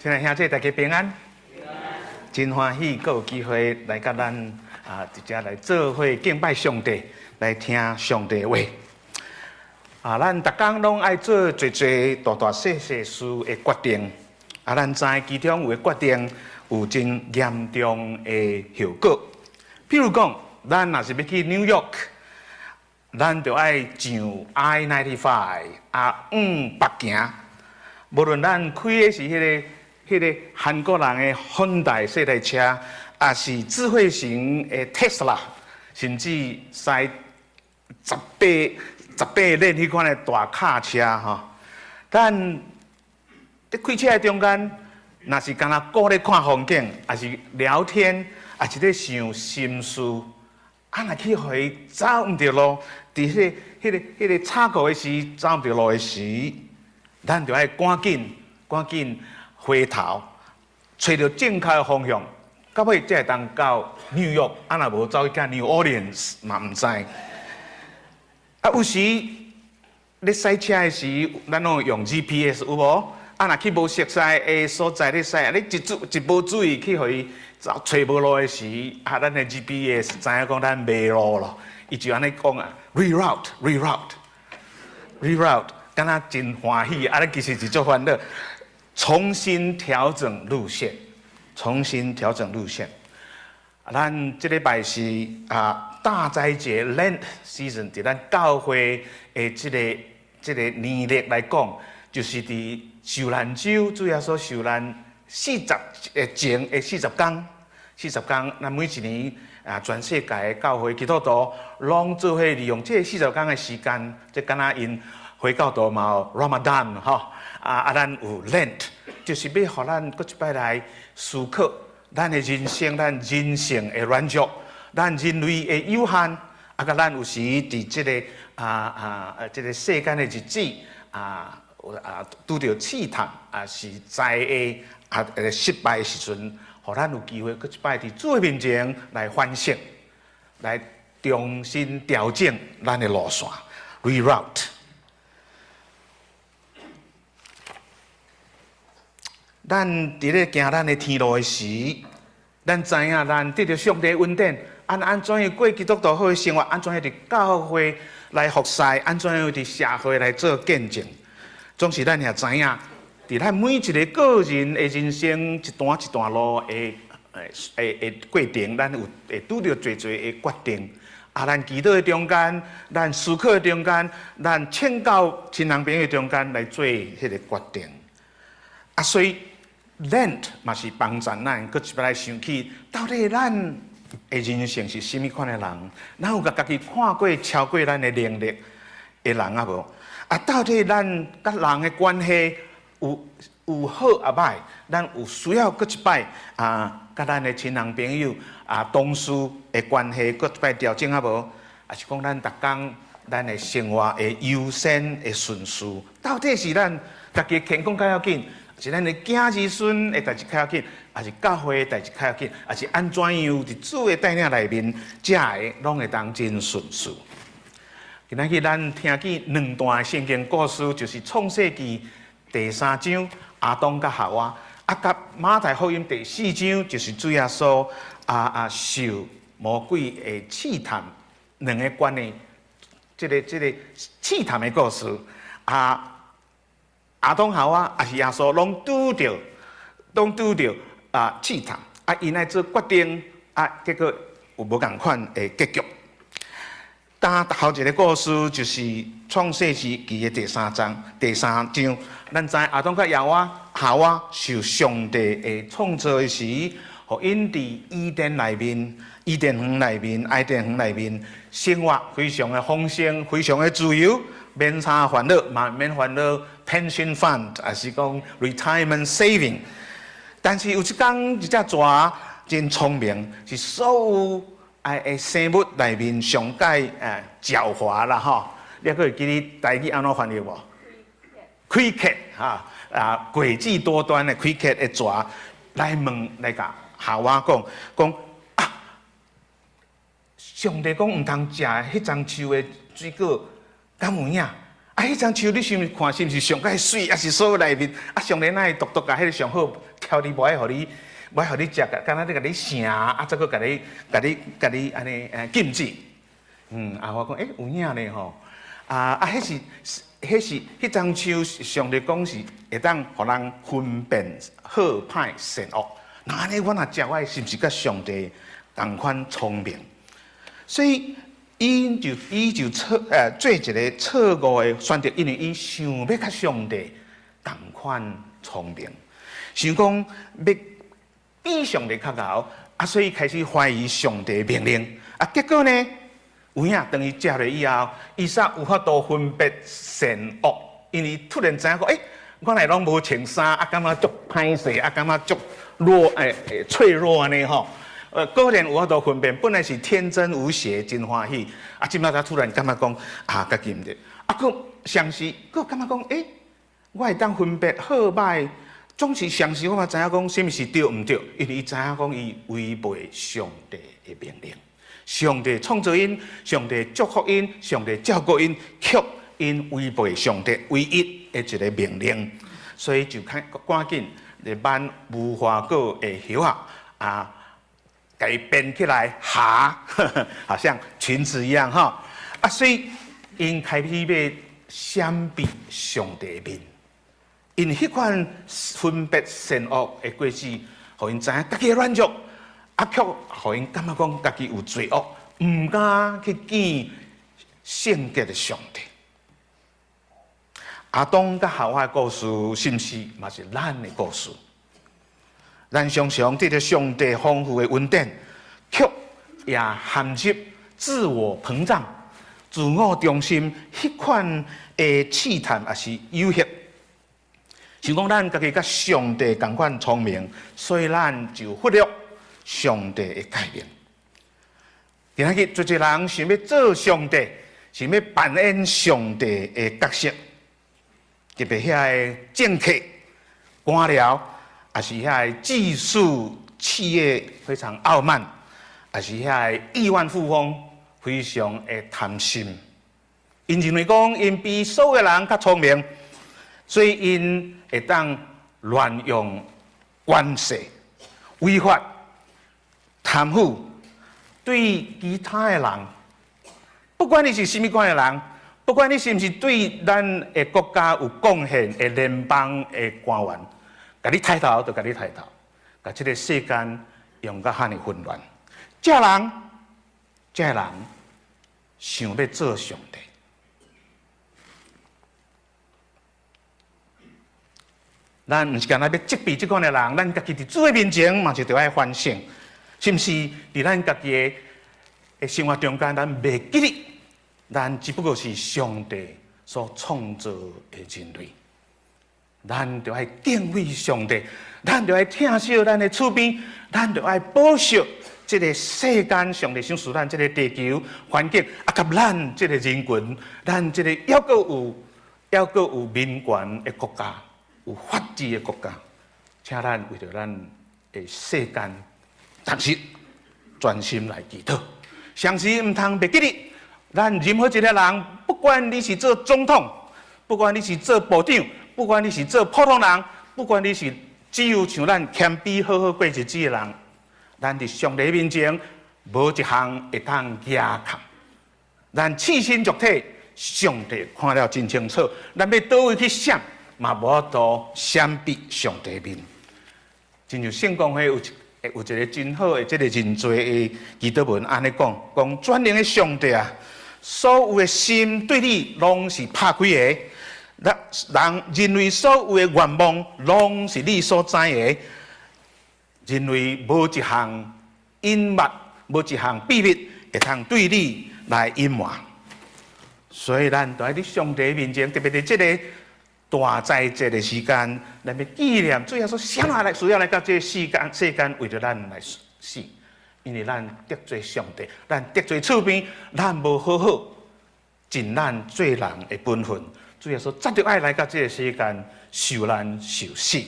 親愛兄弟，大家平安。真歡喜，閣有機會來佮咱啊，佇遮來做伙敬拜上帝，來聽上帝話。啊，咱逐工攏愛做濟濟大大細細事的決定。啊，咱知其中有的決定有真嚴重的後果。譬如講，咱若是欲去 New York，咱就愛上 I-95 啊，往北行。無論咱開的是彼個韓國人的 Honda 細台車，抑是智慧型的 Tesla，甚至駛18輪彼款的大卡車吼。咱佇開車的中間，若是干焦顧咧看風景，抑是聊天，抑是咧想心事，啊，若去予伊走毋著路，佇彼個岔路的時，走毋著路的時，咱就愛趕緊趕緊回頭，揣著正確的方向，到尾才會當到紐約。啊，若無走去到 New Orleans 嘛毋知。啊，有時咧駛車的時，咱攏用 GPS 有無？啊，若去無熟似的所在咧駛，你一無注意去予伊走揣無路的時，啊，咱的 GPS 知影講咱迷路咯，伊就按呢講啊，reroute，reroute，reroute，敢若真歡喜，啊，咱其實是足煩惱。重新調整路線，重新調整路線。咱這禮拜是啊大齋節 Lent season，佇咱教會的這個年曆來講，就是佇受難週，主耶穌受難四十前的四十工，四十工。咱每一年啊，全世界的教會基督徒攏做伙利用這個四十工的時間，這敢若𪜶回教徒嘛有 Ramadan 吼，啊，咱有 Lent，就是欲予咱閣一擺來思考咱的人生，咱人性的軟弱，咱人類的有限，啊，佮咱有時佇這個世間的日子啊，啊，拄著試探，啊，是災禍啊，失敗的時陣，予咱有機會閣一擺佇主的面前來反省，來重新調整咱的路線，reroute。咱佇咧行咱的天路的時，咱知影咱得著上帝恩典，按怎樣過基督徒好的生活，按怎樣佇教會來服侍，按怎樣佇社會來做見證，總是咱也知影，佇咱每一个個人的人生一段一段路的過程，咱有會拄著濟濟的決定。啊，咱祈禱的中間，咱思考的中間，咱請教親人朋友中間來做彼个決定。啊，所以 Lent 嘛是幫助咱閣一擺來想起，到底咱的人生是啥物款的人？咱有共家己看過超過咱的能力的人啊無？啊，到底咱佮人的關係有好抑歹？咱有需要閣一擺啊，佮咱的親人朋友啊、同事的關係閣一擺調整啊無？抑是講咱逐工咱的生活的優先的順序，到底是咱家己的健康較要緊？是咱的囝兒孫的代誌較要緊，抑是教會的代誌較要緊，抑是按怎樣佇主的帶領內面，這个攏會當真順序。今仔日咱聽見兩段聖經故事，就是創世記第三章亞當佮夏娃，啊，佮馬太福音第四章，就是主耶穌啊受魔鬼的試探兩个關的這個試探的故事啊。亞當夏娃，抑是耶穌，攏拄著啊試探，啊，𪜶愛做決定，啊，結果有無仝款的結局。當頭一个故事就是創世記的第三章，第三章，咱知亞當佮夏娃，夏娃受上帝的創造的時，予𪜶佇伊甸內面，伊甸園內面，伊甸園內面生活非常的豐盛，非常的自由。免啥煩惱，嘛免煩惱 pension fund，抑是講 retirement saving。但是有一工，一隻蛇真聰明，是所有愛的生物內面上蓋狡猾啦吼。你閣會記得台語按怎翻譯無？詭譎哈啊，詭計多端的詭譎的蛇來問來共夏娃講講啊，上帝講毋通食彼欉樹的水果。敢有影？啊，彼欉樹你是毋是看是毋是上蓋媠，抑是所有內面？啊，上帝哪會獨獨共彼个上好敲你，無愛予你，無愛予你食，敢若咧共你疼，啊，再閣共你、共你、共你按呢禁止。啊，我講，欸，有影咧吼，啊啊，彼是彼樟樹，上帝講是會當予人分辨好歹善惡。那按呢，我若食，我是毋是佮上帝仝款聰明？所以伊就做一个錯誤的選擇，因為伊想欲佮上帝仝款聰明，想講欲比上帝較𠢕，啊，所以開始懷疑上帝命令。啊，結果呢，有影當伊食落以後，伊煞有法度分別善惡，因為突然知影講，欸，我來攏無穿衫，啊，感覺足歹勢，啊，感覺足弱，欸，脆弱按呢吼。果然有法度分辨，本來是天真無邪，真歡喜，啊，這擺才突然感覺講，啊，家己毋對，啊，閣相時，閣感覺講，欸，我會當分別好歹，總是相時我嘛知影講，啥物是對毋對，因為伊知影講伊違背上帝的命令，上帝創造𪜶，上帝祝福𪜶，上帝照顧𪜶，卻𪜶違背上帝唯一的一个命令，所以就趕趕緊來挽無花果的葉仔啊。共伊編起來，哈，好像裙子一樣哈。啊，所以𪜶開始欲閃避上帝面，因彼款分別善惡的果子，予𪜶知影家己軟弱，啊，卻予𪜶感覺講家己有罪惡，毋敢去見聖潔的上帝。亞當佮夏娃的故事，是毋是嘛是咱的故事？咱常常得著上帝豐富的恩典，卻也陷入自我膨脹、自我中心彼款的試探，抑是誘惑。想講咱家己佮上帝仝款聰明，所以咱就忽略上帝的誡命。今仔日，足濟人想欲做上帝，想欲扮演上帝的角色，特別遐个政客、官僚。抑是遐个技術企業非常傲慢，抑是遐个億萬富翁非常的貪心。𪜶認為講，𪜶比所有人較聰明，所以𪜶會當亂用權勢、違法、貪腐，對其他的人，不管你是啥物款的人，不管你是毋是對咱的國家有貢獻的聯邦的官員。共你刣頭就共你刣頭，共這个世間用甲遐爾混亂。這人，這人想欲做上帝，咱毋是干焦欲責備這款的人，咱家己佇主的面前嘛是著愛反省，是毋是？佇咱家己的生活中間，咱袂記得，咱只不過是上帝所創造的人類。咱著愛敬畏上帝，咱著愛疼惜咱的厝邊，咱著愛保守這个世間上帝賞賜咱這个地球環境，啊，佮咱這个人群，咱這个猶閣有猶閣有民權的國家，有法治的國家，請咱為著咱的世間，逐日專心來祈禱。常時毋通袂記得，咱任何一个人，不管你是做總統，不管你是做部長。不管你是做普通人，不管你是只有像咱謙卑好好過日子的人，咱佇上帝面前無一項會當遮藏。咱赤身肉體，上帝看了真清楚。咱欲佗位去閃，嘛無法度閃避上帝面。親像聖公會有一个真好的這个認罪的祈禱文，按呢講：講全能的上帝啊，所有的心對你攏是拍開的。人人類所有的願望，攏是你所知的。人類無一項隱密，無一項秘密會通對你來隱瞞。所以咱著愛佇上帝面前，特別佇這个大齋節的時間，咱欲紀念主耶穌啥物來需要來到這个世間，世間為著咱來死，因為咱得罪上帝，咱得罪厝邊，咱無好好盡咱做人的本分。主耶穌絕對愛來到這个世間受難受死，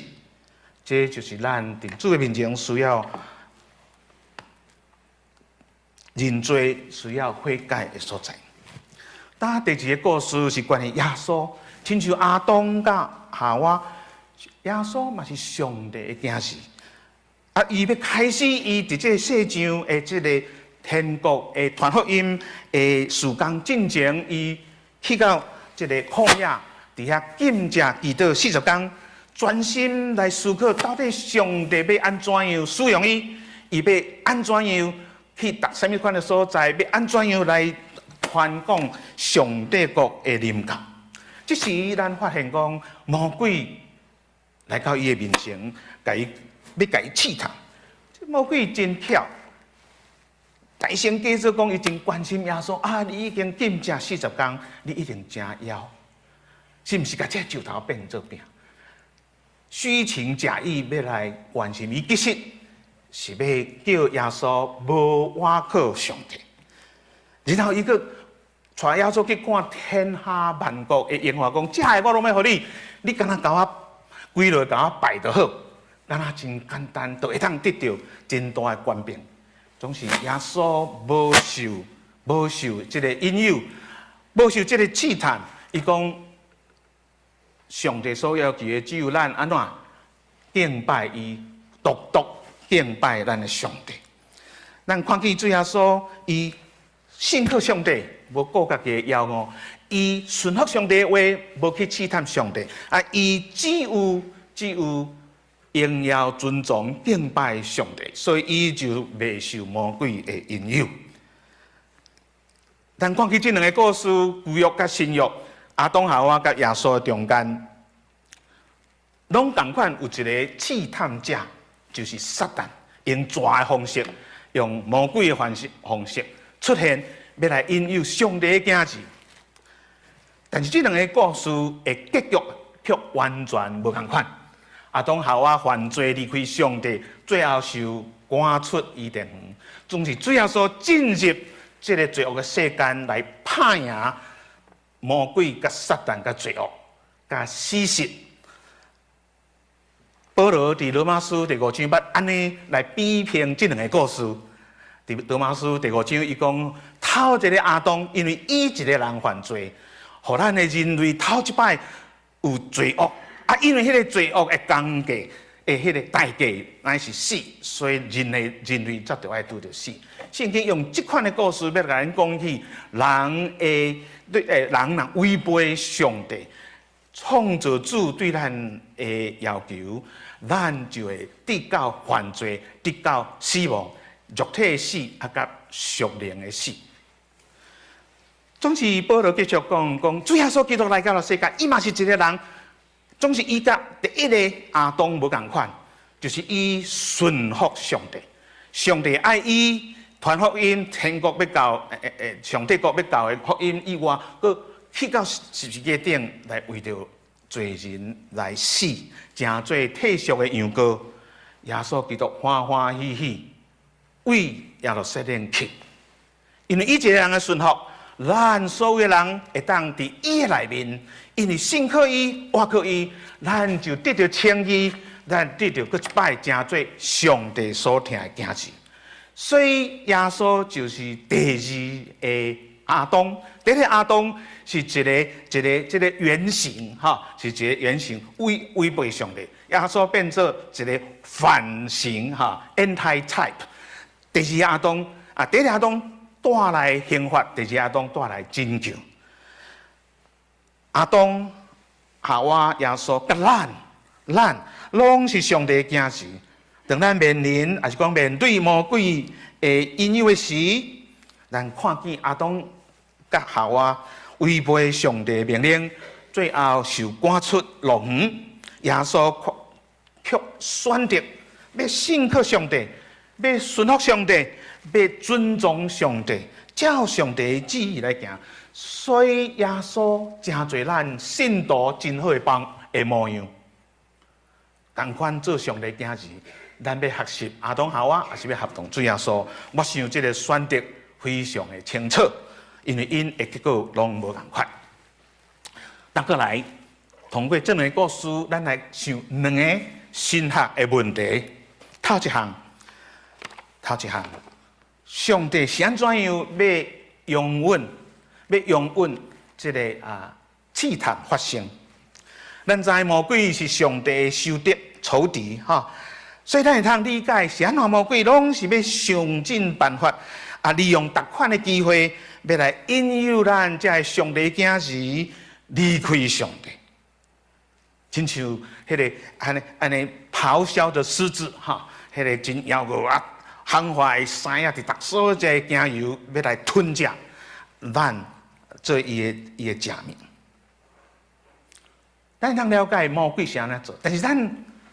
這就是咱佇主的面前需要認罪、需要悔改的所在。當第二个故事是關於耶穌，親像亞當佮夏娃耶穌嘛是上帝的囝兒。啊，伊欲開始伊佇這个世上的這个天國的傳福音的事工進前，伊去到這个曠野，佇遐禁食祈禱四十工，專心來思考到底上帝欲按怎樣使用伊，伊欲按怎樣去達啥物款的所在，欲按怎樣來傳講上帝國的臨到。這時，咱發現講魔鬼來到伊的面前，共伊欲共伊試探。這魔鬼真巧，大聲假做講伊真關心耶穌啊！你已經禁食四十工，你一定誠枵，是毋是？共這石頭變做餅？虛情假意欲來關心伊，其實是欲叫耶穌無倚靠上帝。然後伊閣帶耶穌去看天下萬國的榮華，講這个我攏欲予你，你干焦共我跪落共我拜就好。敢若真簡單，就會當得著真大的權柄。總是耶穌無受這个引誘，無受這个試探。伊講上帝所要求的只有咱按怎敬拜伊，獨獨敬拜咱的上帝。咱看見主耶穌，伊信靠上帝，無顧家己的驕傲，伊順服上帝的話，無去試探上帝。啊，伊只有榮耀尊崇敬拜上帝，所以伊就袂受魔鬼的引誘。但看起這兩个故事，舊約佮新約，亞當夏娃佮耶穌中間，攏仝款有一个試探者，就是撒旦，用蛇的方式，用魔鬼的方式出現，欲來引誘上帝的囝兒。但是這兩个故事的結局卻完全無仝款。亞當夏娃犯罪離開上帝，最後受趕出伊甸園。總是主耶穌進入這个罪惡的世間來拍贏魔鬼、佮撒旦、佮罪惡、佮死實。保羅佇羅馬書第五章捌按呢來比評這兩个故事。佇羅馬書第五章，伊講頭一个亞當，因為伊一个人犯罪，予咱的人類頭一擺有罪惡。啊，因為彼个罪惡的工價的彼个代價乃是死，所以人類才著愛拄著死。聖經用這款的故事，欲共咱講起人會對人若違背上帝創造主對咱的要求，咱就會得到犯罪，得到死亡，肉體的死啊，佮屬靈的死。總是保羅繼續講講，主耶穌基督來到了世界，伊嘛是一个人。總是伊佮第一个亞當無仝款，就是伊順服上帝，上帝愛伊傳福音，天國欲到，上帝國欲到的福音以外，閣去到十字架頂來為著罪人來死，成做替贖的羊羔。耶穌基督歡歡喜喜為耶路撒冷去，因為伊一个人的順服，咱所有人會當佇伊的內面，因為信靠伊、倚靠伊，咱就得著稱義，咱得著閣一擺成做上帝所疼的囝兒。所以耶穌就是第二个亞當。第一个亞當是一個原型，哈，是一個原型違背上帝。耶穌變做一個反型，哈，anti-type。第二亞當啊，第一亞當帶來刑罰，第二亞當帶來拯救。亞當、夏娃、耶穌，佮咱，咱攏是上帝的囝兒。當咱面臨，抑是講面對魔鬼的引誘的時，咱看見亞當佮夏娃違背上帝命令，最後受趕出樂園。耶穌卻選擇欲信靠上帝，欲順服上帝，欲尊重上帝，照上帝的旨意來行。所以耶穌成做咱信徒真好的榜的模樣。仝款做上帝囝兒，咱欲學習亞當夏娃，抑是欲學仿主耶穌？我想這个選擇非常的清楚，因為𪜶的結果攏無仝款。咱閣來通過這兩个故事，咱來想兩个神學的問題。頭一項，上帝是按怎樣欲容允這个試探發生？咱知魔鬼是上帝的仇敵仇敵吼，所以咱會通理解是按怎魔鬼攏是欲想盡辦法啊，利用逐款的機會，欲來引誘咱這个上帝囝兒離開上帝。親像彼个按呢按呢咆哮的獅子吼，彼个真枵餓啊，凶壞的獅仔佇逐所在行遊，欲來吞食咱做伊的食物。咱通了解魔鬼是按怎做，但是咱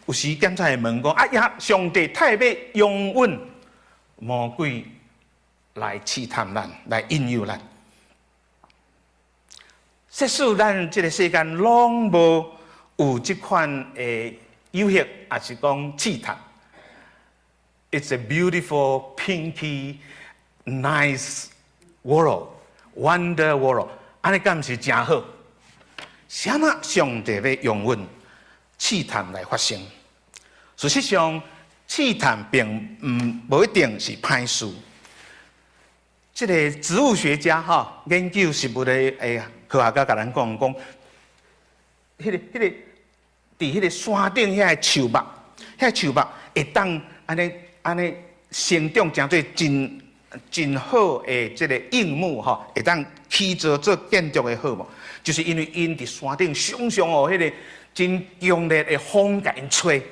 有時敢才會問講：啊呀，上帝太欲容允魔鬼來試探咱，來引誘咱。即使咱這个世間攏無有這款的誘惑，抑是講試探。It's a beautiful, pinky, nice world, wonder world。按呢敢毋是誠好？是按怎上帝欲容允試探來發生？事實上，試探並毋無一定是歹事。這个植物學家吼研究植物的科學家共咱講講，彼个佇彼个山頂遐个樹木，遐樹木會當按呢按呢生長成做真真好的這个硬木吼，會當起造做建築的好木，就是因為𪜶佇山頂常常予彼个真強烈的風共𪜶吹，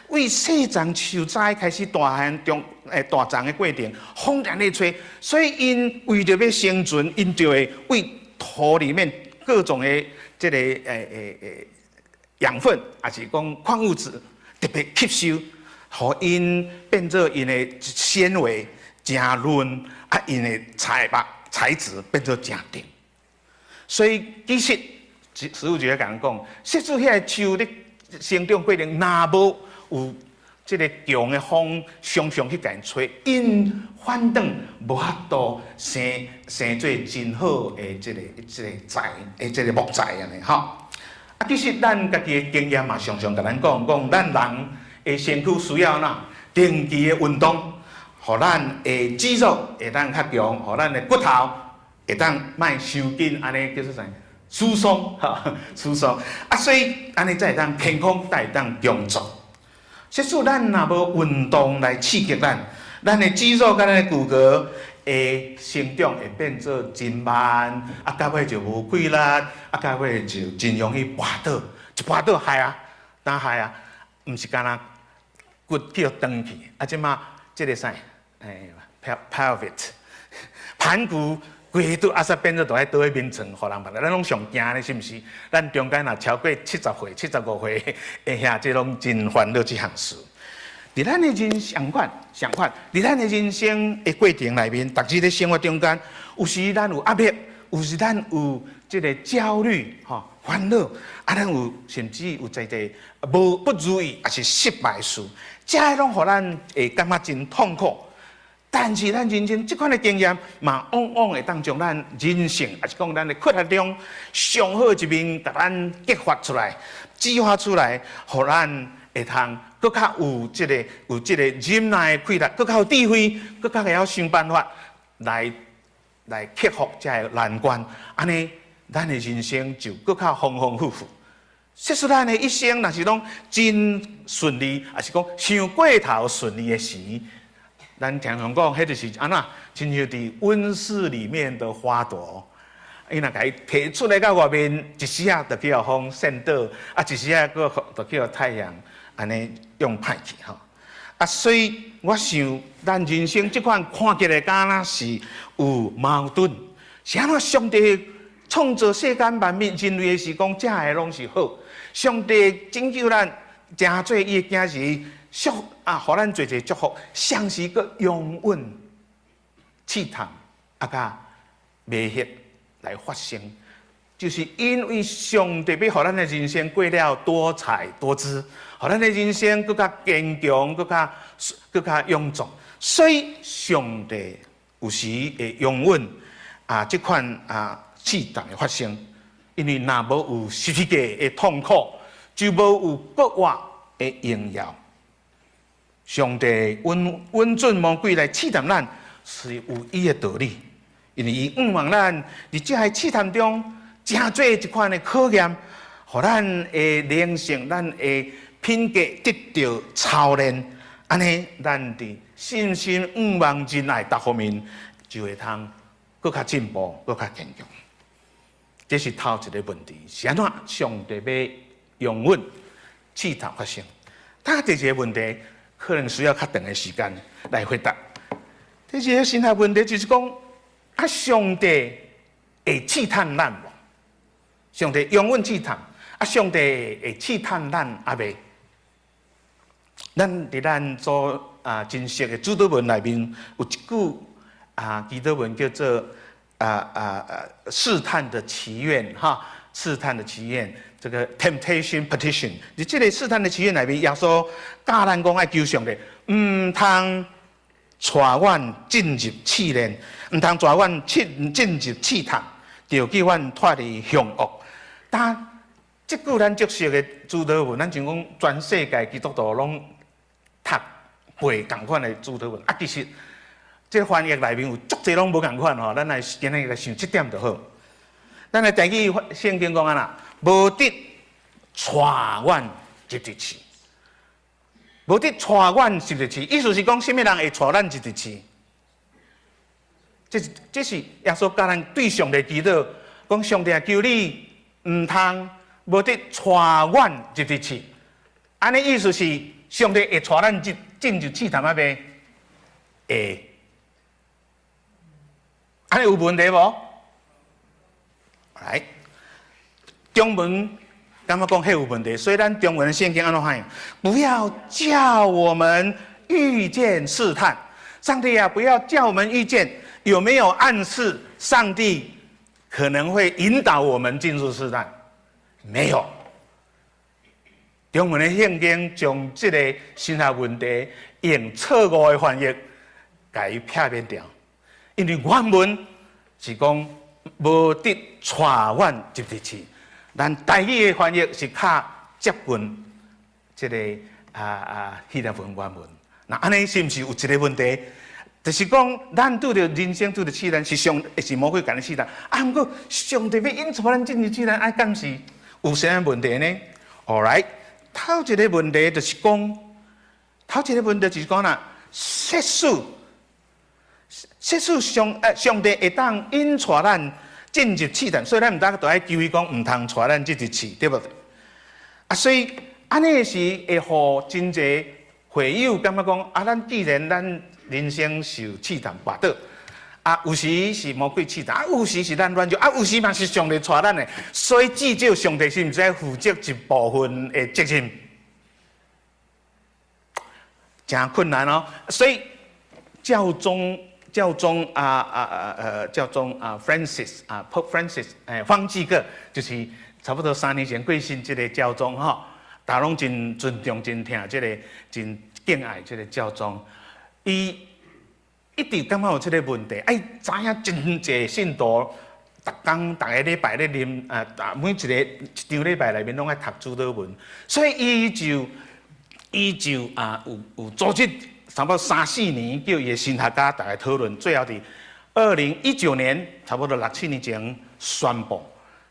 為細叢樹仔開始大漢中大叢的過程，風共咧吹，所以𪜶為著欲生存，𪜶就會為土裡面各種的這个養分，抑是講礦物質特別吸收，予𪜶變做𪜶的纖維誠嫩，啊，𪜶的材木材質變做誠硬。所以其實植物學家共咱講，設使遐个樹咧生長過程，若無有這个強的風常常去共𪜶吹，𪜶反轉無法度生生做真好的這个材的這个木材按呢吼。啊，其實咱家己的經驗嘛，常常共咱講，講咱人的身軀需要哪定期的運動，予咱的肌肉會當較強，予咱的骨頭會當莫傷緊按呢叫做啥？疏鬆吼，疏鬆啊，所以按呢才會當健康，才會當強壯。即使咱若無運動來刺激咱，咱的肌肉佮咱的骨骼會成長會變做真慢，啊，到尾就無氣力，啊，到尾就真容易跋倒，一跋倒害啊，當害啊，毋是干焦骨去予斷去，啊，這馬這个啥？欸，pelvis 盤骨規拄啊，煞變做都愛倒去眠床，予人捌，咱攏上驚咧，是毋是？咱中間若超過70歲、75歲，會遐這攏真煩惱這項事。佇咱的人相反，相反，佇咱的人生的過程內面，逐日咧生活中間，有時咱有壓力，有時咱有這个焦慮、吼煩惱，啊，咱有甚至有濟濟無不如意，抑是失敗事，這攏予咱會感覺真痛苦。但是咱人生這款的經驗，嘛往往會當將咱人性，抑是講咱的缺乏中上好一面，共咱激發出來、激發出來，予咱會通閣較有這个忍耐的氣力，閣較有智慧，閣較會曉想辦法來克服這个難關。按呢，咱的人生就閣較豐豐富富。即使咱的一生若是攏真順利，抑是講傷過頭順利的時，咱常常講，彼就是按怎，親像佇溫室裡面的花朵，伊若共伊提出來到外面，一時仔就去予風扇倒，啊，一時仔閣就去予太陽按呢用歹去吼。啊，所以我想，咱人生這款看起來敢若是有矛盾，是按怎上帝創造世間萬物人類的時講，這个攏是好。上帝拯救咱，成做伊的囝兒，祝啊，予咱濟濟祝福，同時閣容允試探啊，佮迷惑來發生，就是因為上帝欲予咱的人生過了多彩多姿，予咱的人生閣較堅強，閣較勇壯，所以上帝有時會容允啊，這款啊試探的發生，因為若無有十字架的痛苦，就無有復活的榮耀。上帝允准魔鬼來試探咱，是有伊的道理，因為伊向望咱佇這个試探中，成做一款的考驗，予咱的靈性、咱的品格得著操練，按呢，咱佇信心、向望、仁愛逐方面就會通閣較進步、閣較堅強。這是頭一个問題，是按怎上帝欲容允試探發生？但第二個問題可能需要較長的時間來回答。第二个神學問題就是講，啊，上帝會試探咱無？上帝容允試探，啊，上帝會試探咱抑未？咱佇咱所啊真熟的主禱文內面有一句啊祈禱文叫做試探的祈願哈，試探的祈願，這個 temptation petition。佇這个試探的祈願內面，耶穌教咱講愛求上帝，毋通帶阮進入試煉，毋通帶阮進入試探，著救阮脫離凶惡。但這句咱足熟的主禱文，咱像講全世界基督徒攏讀背仝款的主禱文。啊，其實這个翻譯內面有足濟攏無仝款吼，咱來今日來想這點就好。咱來台語聖經講按怎，無得帶阮入佇試，無得帶阮入佇試，意思是講，啥物人會帶咱入佇試？這是耶穌教咱對上帝祈禱，講上帝啊，求你毋通無得帶阮入佇試。按呢意思是，上帝會帶咱進入試探抑未？會。按呢有問題無？來，中文感覺講彼有問題，所以咱中文的聖經按怎翻譯？不要叫我們遇見試探，上帝啊，不要叫我們遇見。有沒有暗示上帝可能會引導我們進入試探？沒有。中文的聖經將這个神學問題用錯誤的翻譯，共伊避免掉，因為原文是講無得帶阮入佇試，咱台語的翻譯是較接近這个希臘文原文。那按呢是毋是有一个問題？就是講，咱拄著人生拄著試探，是上是魔鬼共咱試探。啊，毋過上帝欲引帶咱進入試探，啊，敢是有啥物問題呢？All right，頭一个問題就是講，頭一个問題就是講啦，設使上帝會當引帶咱進入試探，所以咱毋當都愛求伊講，毋通帶咱進入試，對無？啊，所以按呢時會予真濟會友感覺講，啊，咱既然咱人生受試探跋倒，啊，有時是魔鬼試探，啊，有時是咱軟弱，啊，有時嘛是上帝帶咱的，所以至少上帝是毋是愛負責一部分的責任？誠困難哦。所以教宗 Francis 啊，Pope Francis 方濟各，就是差不多3年前過身這个教宗吼，大家攏真尊重、真疼這个、真敬愛這个教宗。伊一直感覺有這个問題，伊知影真濟信徒，逐工逐个禮拜咧啉啊，每一个一場禮拜內面攏愛讀主禱文，所以伊就啊有組織差不多三四年，叫伊的神學家逐家討論，最後佇2019年，差不多六七年前宣布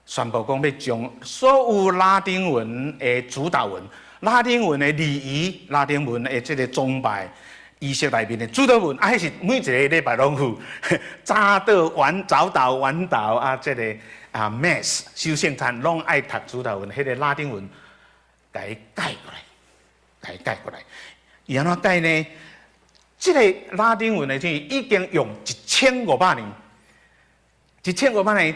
講欲將所有拉丁文的主禱文、拉丁文的禮儀、拉丁文的這个崇拜儀式內面的主禱文，啊，彼是每一个禮拜攏有，早禱晚早禱晚禱啊，這个啊 Mass 守聖餐攏愛讀主禱文，彼个拉丁文，共伊改過來，共伊改過來。伊按怎改呢？這个拉丁文的這已經用1500年，一千五百年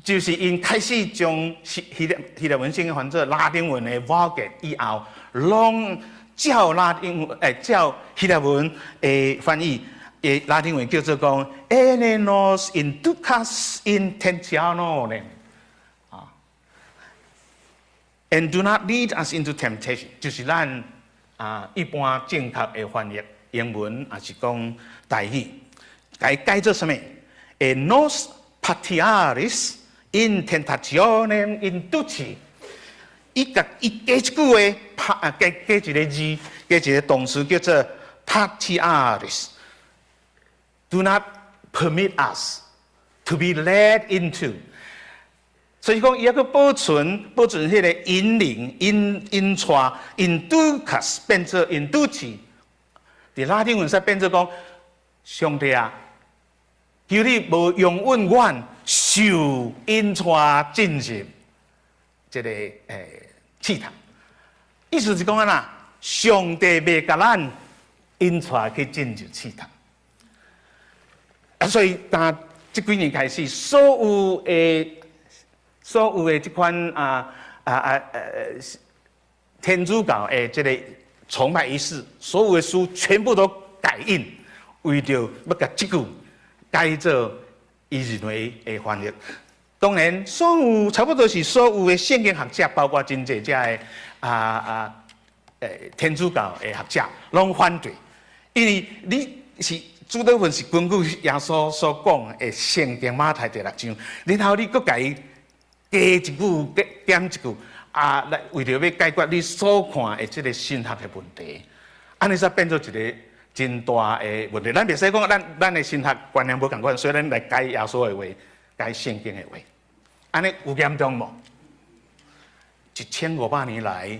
就是𪜶開始將希臘文聖經翻做拉丁文的 Vulgate 以後，攏照拉丁照希臘文的翻譯，拉丁文叫做講 “Et ne nos inducas in tentationem” 啊，and do not lead us into temptation，就是咱啊一般正確的翻譯，英文抑是講台語，共伊改做啥物？Et nos patiaris in tentationem induci。伊共伊加一句話，拍啊加一个字，加一个動詞叫做 patiaris。Do not permit us to be led into。所以講，伊猶閣保存彼個引領、引帶、inducas 變做 induci，佇拉丁文說變做講，上帝啊，求你無容允阮受引帶進入這个試探。意思是講按怎？上帝袂共咱引帶去進入試探。啊，所以當這幾年開始，所有的這款天主教的這个崇拜儀式，所有的書全部都改印，為著欲共這句改做伊認為的翻譯。當然，所有差不多是所有的聖經學者，包括真濟遮的天主教的學者，攏反對，因為你是主禱文是根據耶穌所講的聖經馬太第六章，然後你閣共伊加一句，減一句，來為著欲解決你所看的這个神學的問題，按呢才變做一个真大的問題。咱袂使講咱的神學觀念無仝款，所以咱來改耶穌的話，改聖經的話，按呢有嚴重無？1500年來，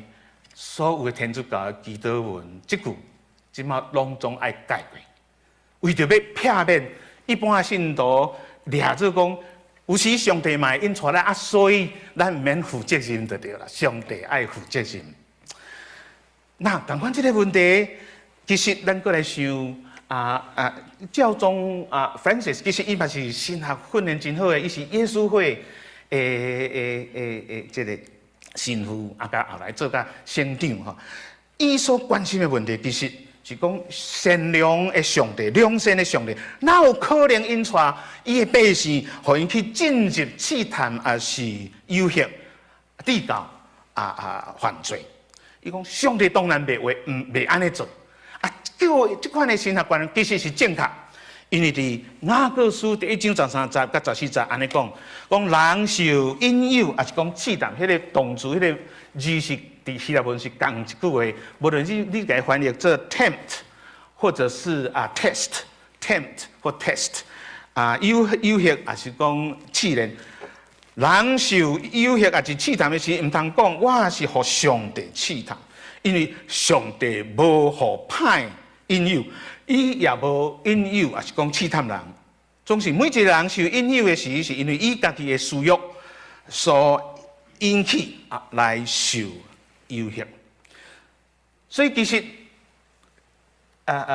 所有的天主教的祈禱文，這句這馬攏總愛改過，為著欲避免一般的信徒掠做講，有時上帝嘛會引帶咱啊，所以咱毋免負責任就對啦。上帝愛負責任。那仝款這个問題，其實咱閣來想教宗Francis 其實伊嘛是神學訓練真好的，伊是耶穌會的這个神父啊，佮後來做甲省長吼。伊所關心的問題，其實是講善良的上帝、良善的上帝，哪有可能引帶伊的百姓，予𪜶去進入試探，抑是誘惑、至到犯罪？伊講上帝當然袂會，毋袂按呢做。啊，叫這款的神學觀其實是正確，因為佇雅各書第一章13節佮14節按呢講，講人受引誘，抑是講試探，彼个動詞，彼个字是佇希臘文是仝一句話，無論你共伊翻譯做 tempt，或者是test，tempt 或 test，誘惑，抑是講試煉。人受誘惑抑是試探的時，毋通講我是予上帝試探，因為上帝無予歹引誘，伊也無引誘，抑是講試探人。總是每一個人受引誘的時，是因為伊家己的私欲所引起來受誘惑。所以其實，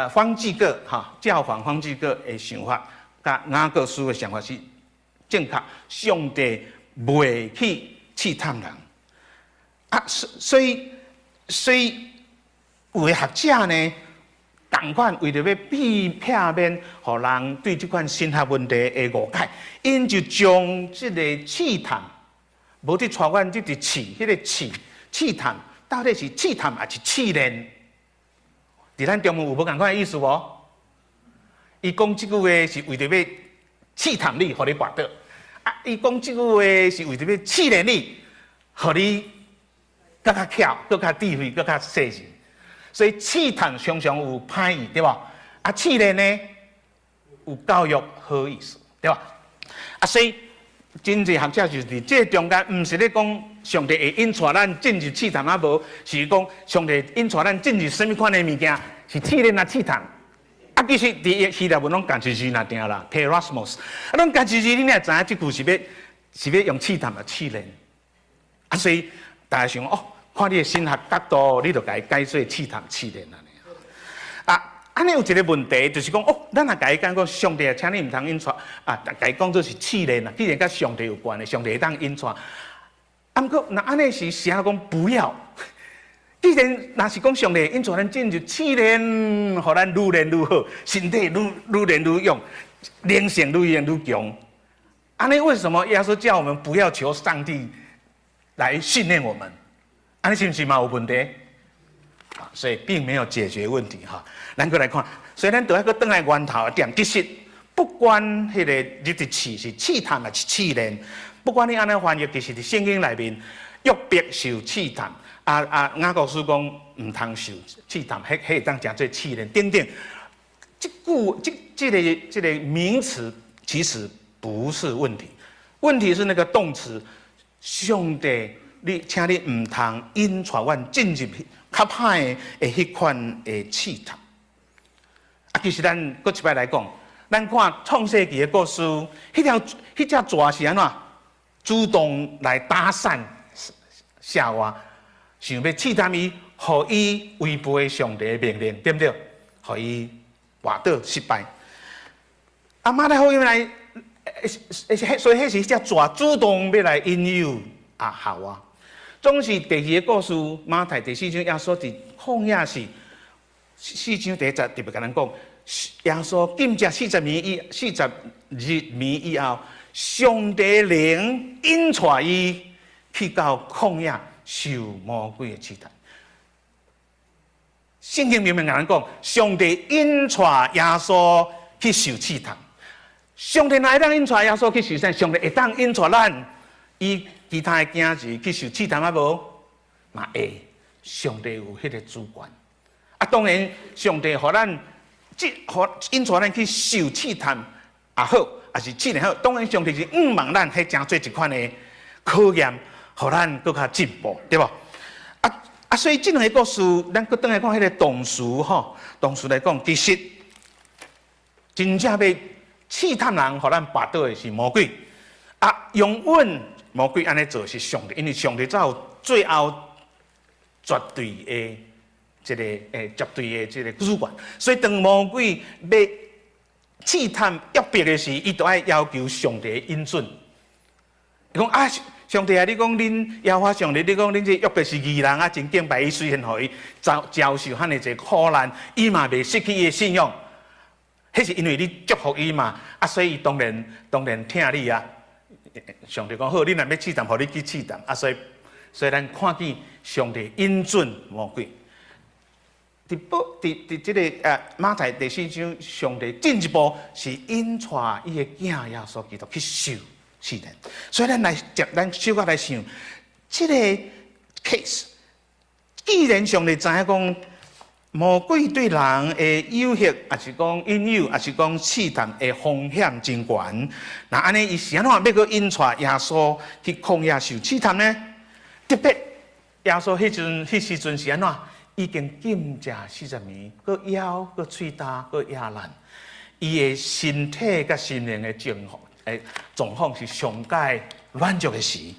方濟各哈教皇方濟各的想法，佮雅各書的想法是正確。上帝袂去試探人啊，所以有的學者呢，仝款為著欲避免，予人對這款神學問題的誤解，𪜶就將這个試探，無佇帶阮這佇試，彼个試探，到底是試探抑是試煉？佇咱中文有無仝款的意思無？伊講這句話是為著欲試探你，予你跋倒。啊，伊講這句話是為著欲試煉你，予你閣較巧、閣較智慧、閣較細心。所以試探常常有歹意，對無？啊，試煉呢有教育好意思，對吧？啊，所以真濟學者就是佇這中間，毋是咧講上帝會引帶咱進入試探啊無，是講上帝引帶咱進入啥物款的物件，是試煉抑試探。啊，其實佇希臘文攏仝一字爾定啦，peirasmos，啊，攏仝一字，你哪會知影這句是欲用試探抑試煉？啊，所以大家想哦，看你的神學角度，你就共伊解做試探試煉按呢。啊，按呢有一个問題，就是講哦，咱若共伊講講上帝啊，請你毋通引帶啊，共伊講做是試煉啦，既然佮上帝有關的，上帝會當引帶。啊，毋過若按呢是啥講不要？既然若是講上帝引帶咱進入試煉，予咱愈練愈好，身體愈練愈勇，靈性愈練愈強。按呢為什麼耶穌叫我們不要求上帝來訓練我們？按呢是毋是嘛有問題？所以並沒有解決問題哈。咱閣來看，所以咱著愛閣轉來源頭的點。其實不管彼个你佇試是試探抑是試煉，不管你按怎翻譯，其實佇聖經內面，約伯受試探，雅各書講毋通受試探，彼會當誠做試煉等等。這句這個名詞其實不是問題，問題是那個動詞。上帝，你請你毋通引帶阮進入較歹的彼款的試探。啊，其實咱閣一擺來講，咱看創世記的故事，彼隻蛇是按怎主動來搭訕夏娃，想欲試探伊，予伊違背上帝的命令，對毋對？予伊跋倒失敗。啊，馬太福音來，所以彼是彼隻蛇主動欲來引誘啊夏娃。總是第二个故事，馬太第四章耶穌佇曠野時，四章第一節特別共咱講，耶穌禁食40暝以後，上帝靈引帶伊去到曠野受魔鬼的試探。聖經明明共咱講，上帝引帶耶穌去受試探。上帝若會當引帶耶穌去受試探，上帝會當引帶咱伊其他的囝兒去受試探啊無？嘛會，上帝有彼个主權。啊，當然，上帝予咱，這予引帶咱去受試探也好，抑是試煉好。當然，上帝是向望咱彼成做一款的考驗，予咱閣較進步，對無？啊，所以這兩个故事，咱閣轉來看彼个動詞吼，動詞來講，其實真正欲試探人，予咱跋倒的是魔鬼。啊，容允魔鬼按呢做是上帝，因為上帝才有最後絕對的這个絕對的這个主權。所以當魔鬼欲試探約伯的時，伊就愛要求上帝的允准。伊講啊，上帝啊，你講恁耶和華上帝，你講恁這約伯是義人啊，真敬拜伊，雖然予伊遭受遐爾濟苦難，伊嘛袂失去伊的信仰。彼是因為你祝福伊嘛，啊，所以伊當然疼你啊。上帝講好，你若欲試探，予你去試探。啊，所以咱看見上帝允准魔鬼。佇這个馬太第四章，上帝進一步是引帶伊的囝耶穌基督去受試煉。所以咱來接，咱小可來想，這个 case，既然上帝知影講魔鬼對人的誘惑，抑是講引誘，抑是講試探的風險真懸，那按呢伊是按怎欲閣引帶耶穌去曠野受試探呢？特別耶穌彼時陣是按怎？已經禁食40暝，閣枵，閣喙焦，閣掖爛，伊的身體佮心靈的狀況是上蓋軟弱的時，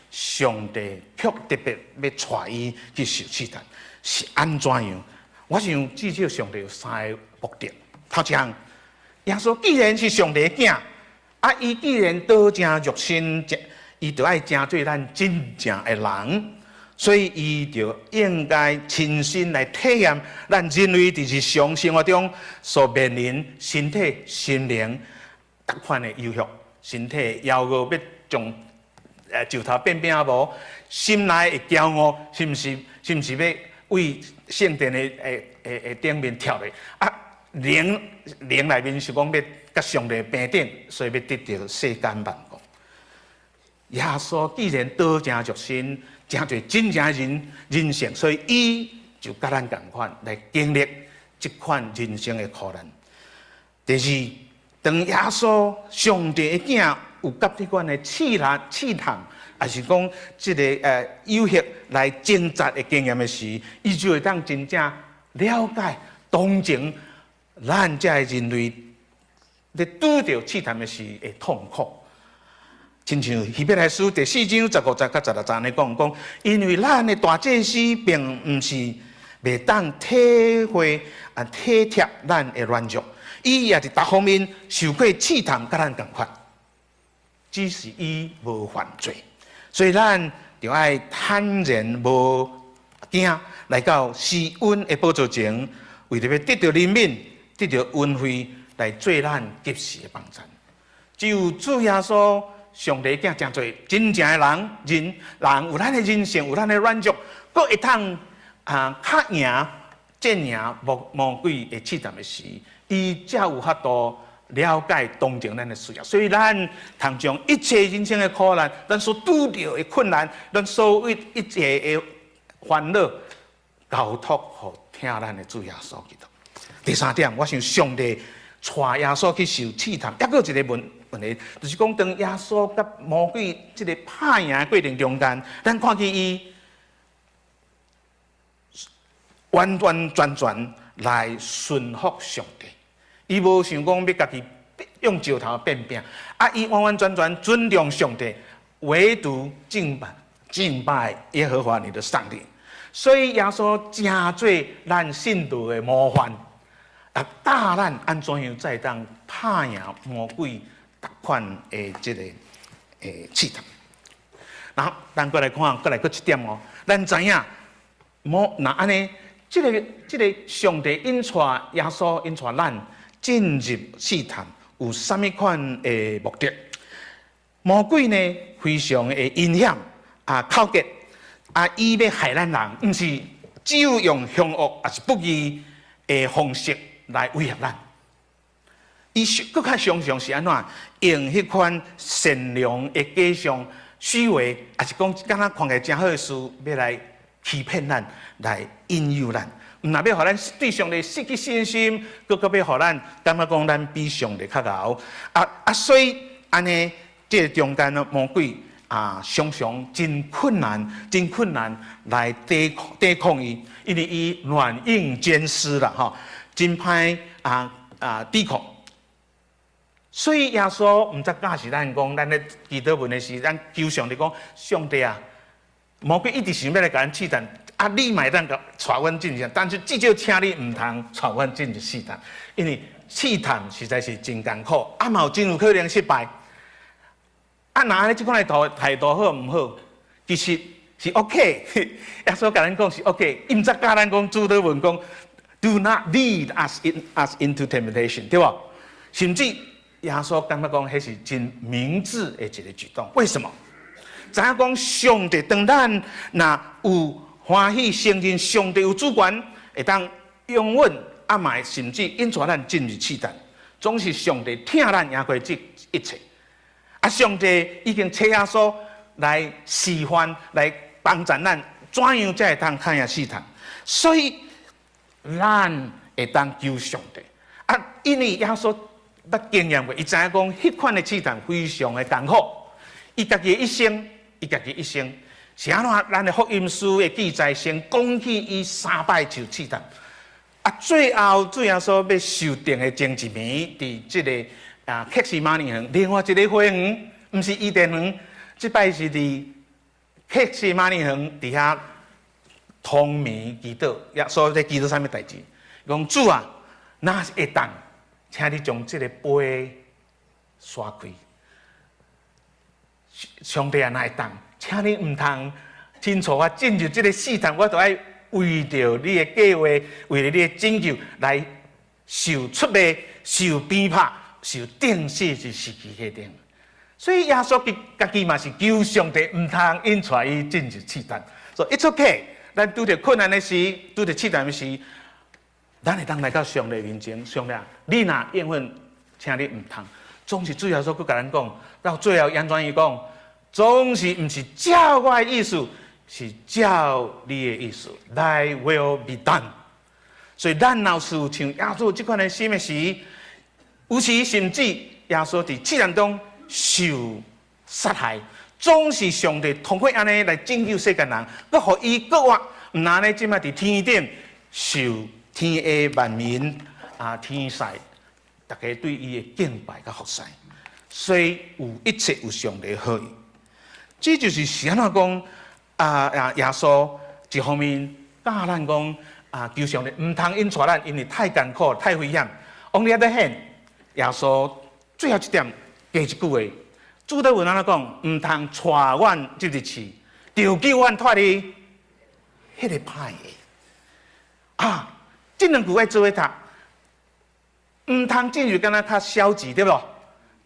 上帝卻特別欲帶伊去受試探，是按怎樣？我想至少上帝有三个目的。頭一項，耶穌既然是上帝的囝，啊，伊既然道成肉身，伊就愛成做咱真正的人。所以，伊就應該親身來體驗咱人類佇日常生活中所面臨身體、心靈逐款的誘惑，身體枵餓欲將石頭變餅無？心內的驕傲，是毋是欲對聖殿的頂面跳落？啊，靈內面是講欲佮上帝平等，所以欲得著世間萬國。耶穌既然道成肉身，成做真正人性，所以伊就佮咱仝款來經歷這款人生的苦難。第二，當耶穌上帝的囝有佮這款的試難、試探，抑是講這个誘惑來掙扎的經驗的時，伊就會當真正了解同情咱這个人類咧拄著試探的時的痛苦。親像希伯來書第四章15節佮16節按呢講，講因為咱的大祭司並毋是袂當體會啊體貼咱的軟弱，伊也佇逐方面受過試探，佮咱仝款，只是伊無犯罪，所以咱就愛坦然無驚來到施恩的寶座前，為著欲得著憐憫，得著恩惠，來做咱及時的幫贊。只有主耶穌上帝囝成做真正的人，有咱的人性，有咱的軟弱，閣會通啊較贏戰贏魔鬼的試探的時，伊才有法度了解同情咱的需要。所以咱通將一切人生的苦難，咱所拄著的困難，咱所有一切的煩惱，交託予疼咱的主耶穌基督。第三點，我想上帝帶耶穌去受試探，抑閣有一个問問題，就是講當耶穌佮魔鬼這个拍贏的過程中間，咱看見伊完完全全來順服上帝，伊無想講欲家己用石頭變餅，啊！伊完完全全尊重上帝，唯獨敬拜敬拜耶和華你的上帝。所以耶穌成做咱信徒的模範，啊，教咱按怎樣才會當拍贏魔鬼逐款的這个試探。然後咱閣來看，閣來閣一點哦，咱知影魔若按呢，這个上帝引帶耶穌引帶咱進入試探，有啥物款的目的？魔鬼呢，非常的陰險啊，狡黠啊，伊欲害咱人，毋是只有用兇惡，抑是不義的方式來威脅咱。伊閣較常常是按怎？用彼款善良的假象、虛偽，抑是講敢若看起來誠好的事，欲來欺騙咱，來引誘咱。毋若欲予咱對上帝失去信心，閣閣欲予咱感覺講咱比上帝較𠢕。啊啊，所以按呢，這个中間呢，魔鬼啊，常常真困難，真困難來抵抗伊，因為伊軟硬兼施啦，吼，真歹啊啊抵抗。所以耶穌毋知教示咱講，咱咧祈禱文的時，咱求上帝講：上帝啊，魔鬼一直想欲來共咱試探，啊，你嘛會當共帶阮進去，但是至少請你毋通帶阮進入試探，因為試探實在是真艱苦，啊嘛有真有可能失敗。啊，若按呢這款的態度好毋好？其實是 OK。耶穌共咱講是 OK，伊毋知教咱講主禱文講，Do not lead us into temptation，對無？甚至耶穌感覺講，彼是真明智的一个舉動。為什麼？知影講上帝當咱若有歡喜承認上帝有主權，會當容允啊嘛，甚至引帶咱進入試探，總是上帝疼咱贏過這一切。啊，上帝已經差耶穌來示範，來幫助咱，怎樣才會當抗贏試探。所以，咱會當求上帝。啊，因為耶穌捌經驗過，伊知影講，彼款的試探非常的艱苦。伊家己一生是按怎？咱的福音書的記載先講起伊三擺受試探。啊，最後主耶穌欲受釘的前一暝，佇這个啊，客西馬尼園，另外一个花園，毋是伊甸園，這擺是佇客西馬尼園佇遐通暝祈禱，耶穌咧祈禱啥物代誌？講主啊，若是會當，請你將這个杯徙開。上帝啊，若會當，請你毋通親帶我進入這个試探，我都愛為著你的計劃，為著你的拯救來受出賣、受鞭拍、受釘死佇十字架頂。所以耶穌伊家己嘛是求上帝毋通引帶伊進入試探。So it's okay，咱拄著困難的時，拄著試探的時，咱會當來到上帝面前。上帝啊，你若應允，請你毋通。總是主耶穌閣共咱講，到最後按怎伊講，總是毋是照我的意思，是照你的意思。Thy will be done。所以咱若是有像耶穌這款的心的時，有時甚至耶穌佇試探中受殺害，總是上帝通過按呢來拯救世間人，閣予伊復活，毋但按呢這擺佇天頂受天下萬民啊天使，逐家對伊的敬拜佮服侍，所以有一切有上帝好意。這就是是按怎講啊啊！耶穌一方面教咱講啊，求上帝毋通引帶咱，因為太艱苦、太危險。On the other hand，耶穌最後一點加一句話，主禱文按怎講？毋通帶阮進入試，著救阮脫離彼个歹的。啊，這兩句愛做伙讀，毋通進入敢若較消極，對無？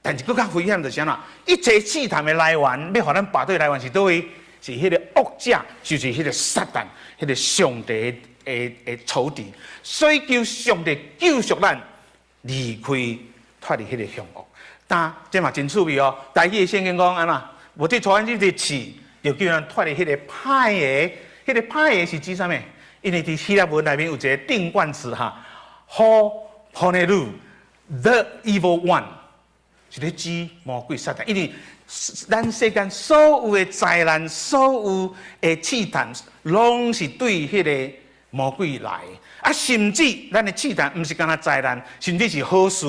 但是閣較危險就是按怎？一切試探的來源，欲予咱跋倒來源是佗位？是彼个惡者，就是彼个撒旦，彼个上帝的仇敵。所以求上帝救贖咱，離開脫離彼个兇惡。但這嘛真趣味哦。台語的聖經講按怎？無得帶阮入試，著救咱脫離彼个歹的。彼个歹的是指啥物？因為佇希臘文內面有一个定冠詞哈，ho poneru，the evil one。是咧指魔鬼撒旦，因為咱世間所有的災難、所有的試探，攏是對彼个魔鬼來的。啊，甚至咱的試探毋是干焦災難，甚至是好事，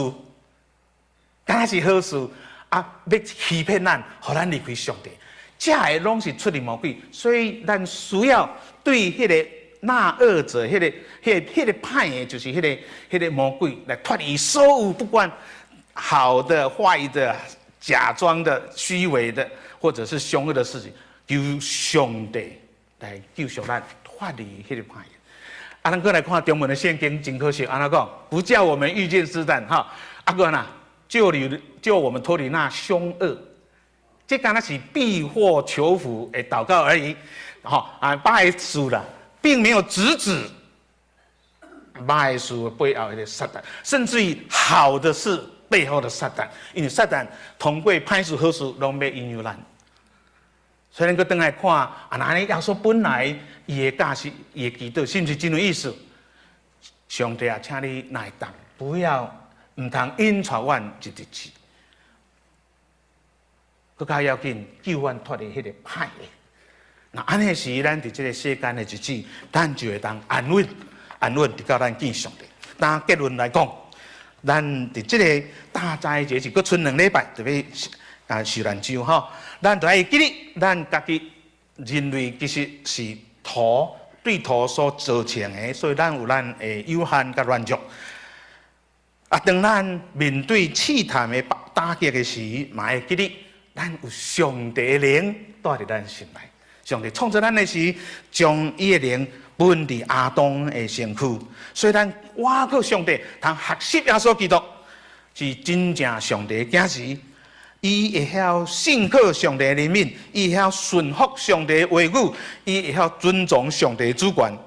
敢若是好事啊，欲欺騙咱，予咱離開上帝。這个攏是出自魔鬼，所以咱需要對彼个那惡者、彼个歹的，就是彼个魔鬼來脫離所有不管好的、壞的、假裝的、虛偽的，或者是兇惡的事情，求上帝來救贖咱脫離彼个歹的。啊，咱閣來看中文的聖經，真可惜，按怎講？不叫我們遇見試探，哈，啊閣哪救我們脫離那兇惡，這敢若是避禍求福的禱告而已，吼啊，歹事啦，並沒有直指歹事背後的撒旦，甚至於好的事背後的撒旦，因為撒旦通過歹事好事攏欲引誘咱。所以咱閣轉來看，啊，若按呢耶穌本來伊的教示、伊的祈禱，是毋是真有意思？上帝啊，請你若會當，不要毋通引帶阮入入去，閣較要緊，救阮脫離彼个歹的。若按呢時，咱佇這个世間的日子，咱就會當安穩、安穩，直到咱見上帝。當結論來講，咱佇這个大齋節是閣賰兩禮拜，就欲啊受難週吼，咱就愛記得，咱家己人類其實是土對土所造成的，所以咱有咱的有限佮軟弱。啊，當咱面對試探的打擊的時，嘛會記得咱有上帝的靈蹛佇咱心內。上帝創造咱的時，將伊的靈分佇亞當的身軀，所以咱倚靠上帝，通學習耶穌基督是真正上帝的囝兒。伊會曉信靠上帝的憐憫，伊會曉順服上帝的話語，伊會曉尊重上帝的主權。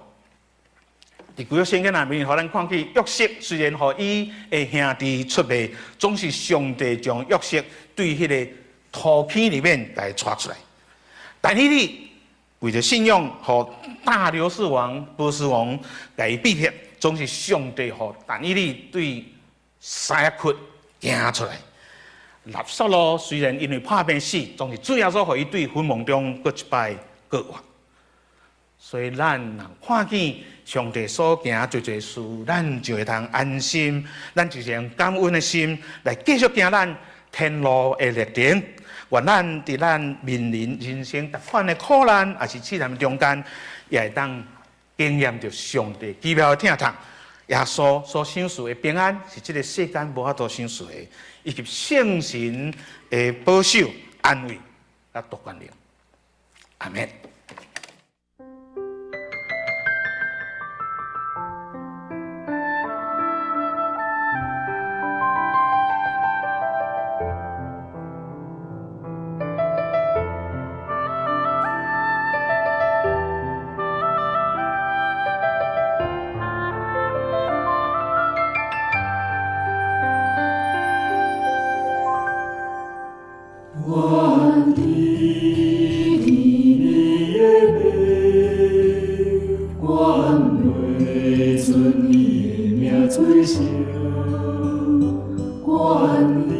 佇舊約聖經內面，予咱看見約瑟雖然予伊的兄弟出賣，總是上帝將約瑟對彼个土坑裡面共伊帶出來。但以理為著信仰，予大流士王、波斯王共伊逼迫，總是上帝予但以理對獅仔窟行出來。拉撒路雖然因為破病死，總是主耶穌予伊對墳墓中閣一擺閣活。所以咱若看見上帝所行濟濟事，咱就會通安心，咱就是用感恩的心來繼續行咱天路的歷程。願咱佇咱面臨人生逐款的苦難，抑是試探中間，也會當經驗著上帝奇妙的疼痛。耶穌所賞賜的平安，是這个世間無法度賞賜的，以及聖神的保守、安慰、佮大權能。阿們。願你伫你的名，願袂尊你的名做聖，願你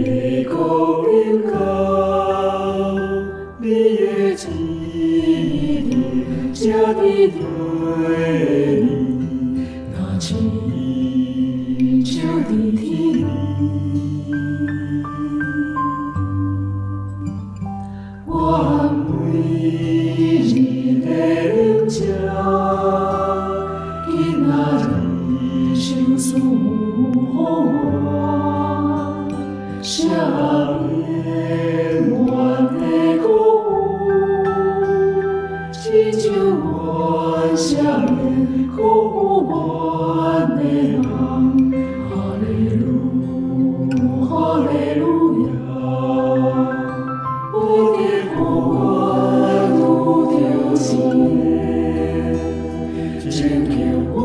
的國臨到，你的旨意行佇地裡，若親像佇天裡。願每日的糧食，今仔日賞賜予我，赦免阮的過犯，親像阮赦免辜負阮的人。哈利路，哈利路亞。我的父阮拄著試煉，拯救阮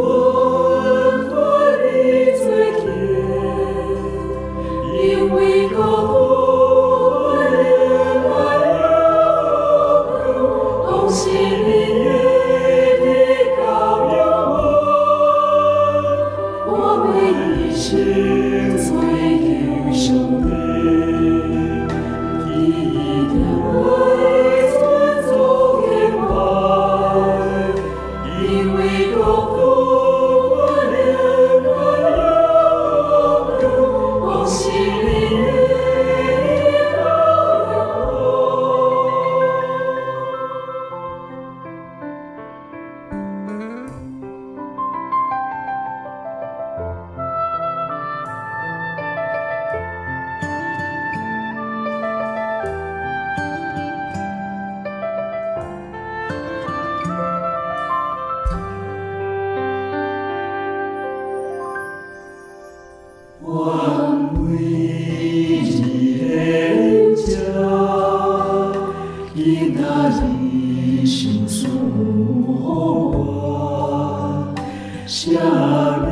脫離罪愆，因為國度、權榮攏是你的，直到永遠。我欲啥人？